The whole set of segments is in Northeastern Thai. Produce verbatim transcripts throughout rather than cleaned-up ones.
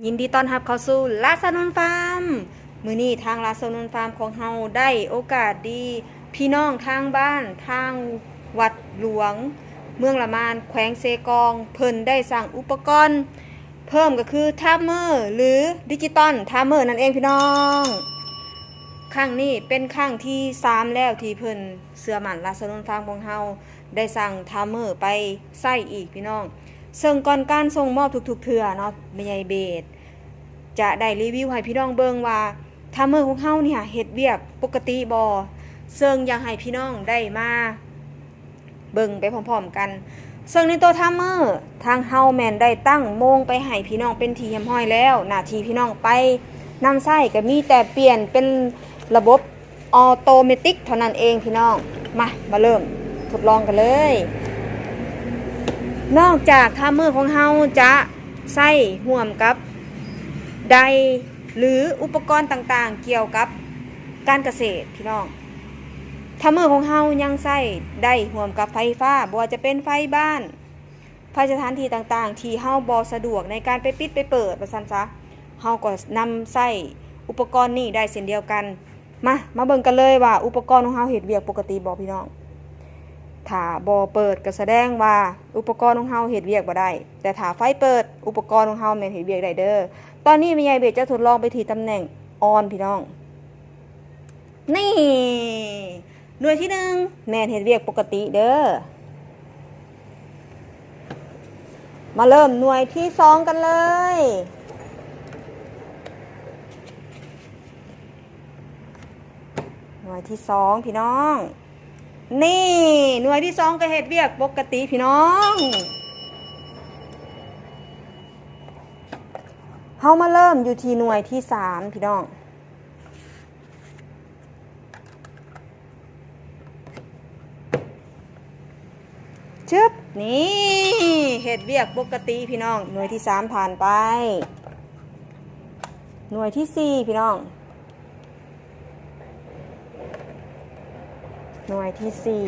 ยินดีต้อนรับเข้าสู่ลาสนนฟาร์ม มื้อนี้ทางลาสนนฟาร์มของเฮาได้โอกาสดี พี่น้องทางบ้านทางวัดหลวง เมืองละมานแขวงเซกอง เพิ่นได้สั่งอุปกรณ์ เพิ่มก็คือทามเมอร์หรือดิจิตอลทามเมอร์นั่นเองพี่น้อง ครั้งนี้เป็นครั้งที่สามแล้วที่เพิ่นเชื่อมั่นลาสนนฟาร์มของเฮาได้สั่งทามเมอร์ไปใส่อีกพี่น้อง ซึ่งก่อนการส่งมอบทุกๆเทื่อเนาะแม่ใหญ่เบส จะได้รีวิวให้พี่น้องเบิ่งว่าทามเมอร์ของเฮาเนี่ยเฮ็ดเวียกปกติบ่ ซึ่งอยากให้พี่น้องได้มาเบิ่งไปพร้อมๆกัน ซึ่งในตัวทามเมอร์ทางเฮาแม่นได้ตั้งโมงไปให้พี่น้องเป็นที่เรียบร้อยแล้ว หน้าที่พี่น้องไปนำใช้ก็มีแต่เปลี่ยนเป็นระบบออโตเมติกเท่านั้นเองพี่น้อง มา มาเริ่มทดลองกันเลย นอกจากทามเมอร์ของเฮาจะใช้ร่วมกับไดร์หรืออุปกรณ์ต่างๆ เกี่ยวกับการเกษตรพี่น้อง ทามเมอร์ของเฮายังใช้ได้ร่วมกับไฟฟ้า บ่ว่าจะเป็นไฟบ้าน ไฟสถานที่ต่างๆ ที่เฮาบ่สะดวกในการไปปิดไปเปิดว่าซั่นซะ เฮาก็นำใช้อุปกรณ์นี้ได้เช่นเดียวกัน มา มาเบิ่งกันเลยว่าอุปกรณ์ของเฮาเฮ็ดเวียกปกติบ่พี่น้อง ถ้าบ่เปิดก็แสดงว่าอุปกรณ์ของเฮาเฮ็ดเวียกบ่ได้ แต่ถ้าไฟเปิด อุปกรณ์ของเฮาแม่นเฮ็ดเวียกได้เด้อ ตอนนี้แม่ใหญ่เบสจะทดลองไปที่ตำแหน่งออนพี่น้อง นี่ หน่วยที่หนึ่งแม่นเฮ็ดเวียกปกติเด้อ มาเริ่มหน่วยที่สองกันเลย หน่วยที่สองพี่น้อง นี่ หน่วยที่สองก็เฮ็ดเวียกปกติพี่น้อง เฮามาเริ่มอยู่ที่หน่วยที่สามพี่น้อง ชึบ นี่ เฮ็ดเวียกปกติพี่น้อง หน่วยที่สามผ่านไป หน่วยที่สี่พี่น้อง หน่วยที่สี่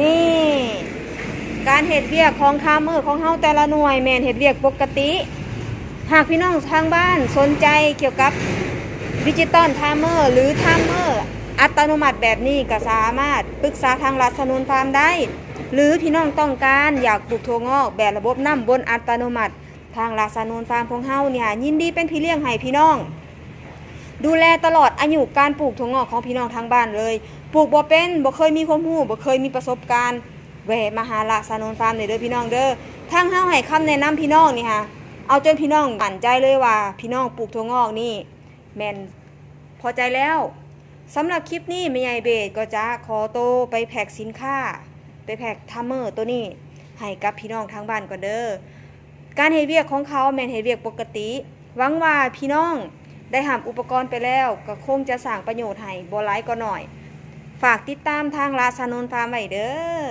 นี่ การเฮ็ดเวียกของทามเมอร์ของเฮาแต่ละหน่วยแม่นเฮ็ดเวียกปกติ หากพี่น้องทางบ้านสนใจเกี่ยวกับดิจิตอลทามเมอร์หรือทามเมอร์อัตโนมัติแบบนี้ก็สามารถปรึกษาทางลาสนนฟาร์มได้ หรือพี่น้องต้องการอยากปลูกถั่วงอกแบบระบบน้ำวนอัตโนมัติ ทางลาสนนฟาร์มของเฮาเนี่ยยินดีเป็นพี่เลี้ยงให้พี่น้อง ดูแลตลอดอายุการปลูกถั่วงอกของพี่น้องทางบ้านเลย ปลูกบ่เป็น บ่เคยมีความรู้ บ่เคยมีประสบการณ์ แวะมาหาลาสนนฟาร์มเลยเด้อพี่น้องเด้อ ทางเฮาให้คำแนะนำพี่น้องนี่ค่ะ เอาจนพี่น้องมั่นใจเลยว่าพี่น้องปลูกถั่วงอกนี่แม่นพอใจแล้ว สำหรับคลิปนี้แม่ใหญ่เบสก็จะขอโตวไปแพ็คสินค้า ไปแพ็คทามเมอร์ตัวนี้ให้กับพี่น้องทางบ้านก่อนเด้อ การเฮ็ดเวียกของเขาแม่นเฮ็ดเวียกปกติ หวังว่าพี่น้องได้รับอุปกรณ์ไปแล้วก็คงจะสร้างประโยชน์ให้บ่หลายก็น้อย ฝากติดตามทางลาสนนฟาร์มไว้เด้อ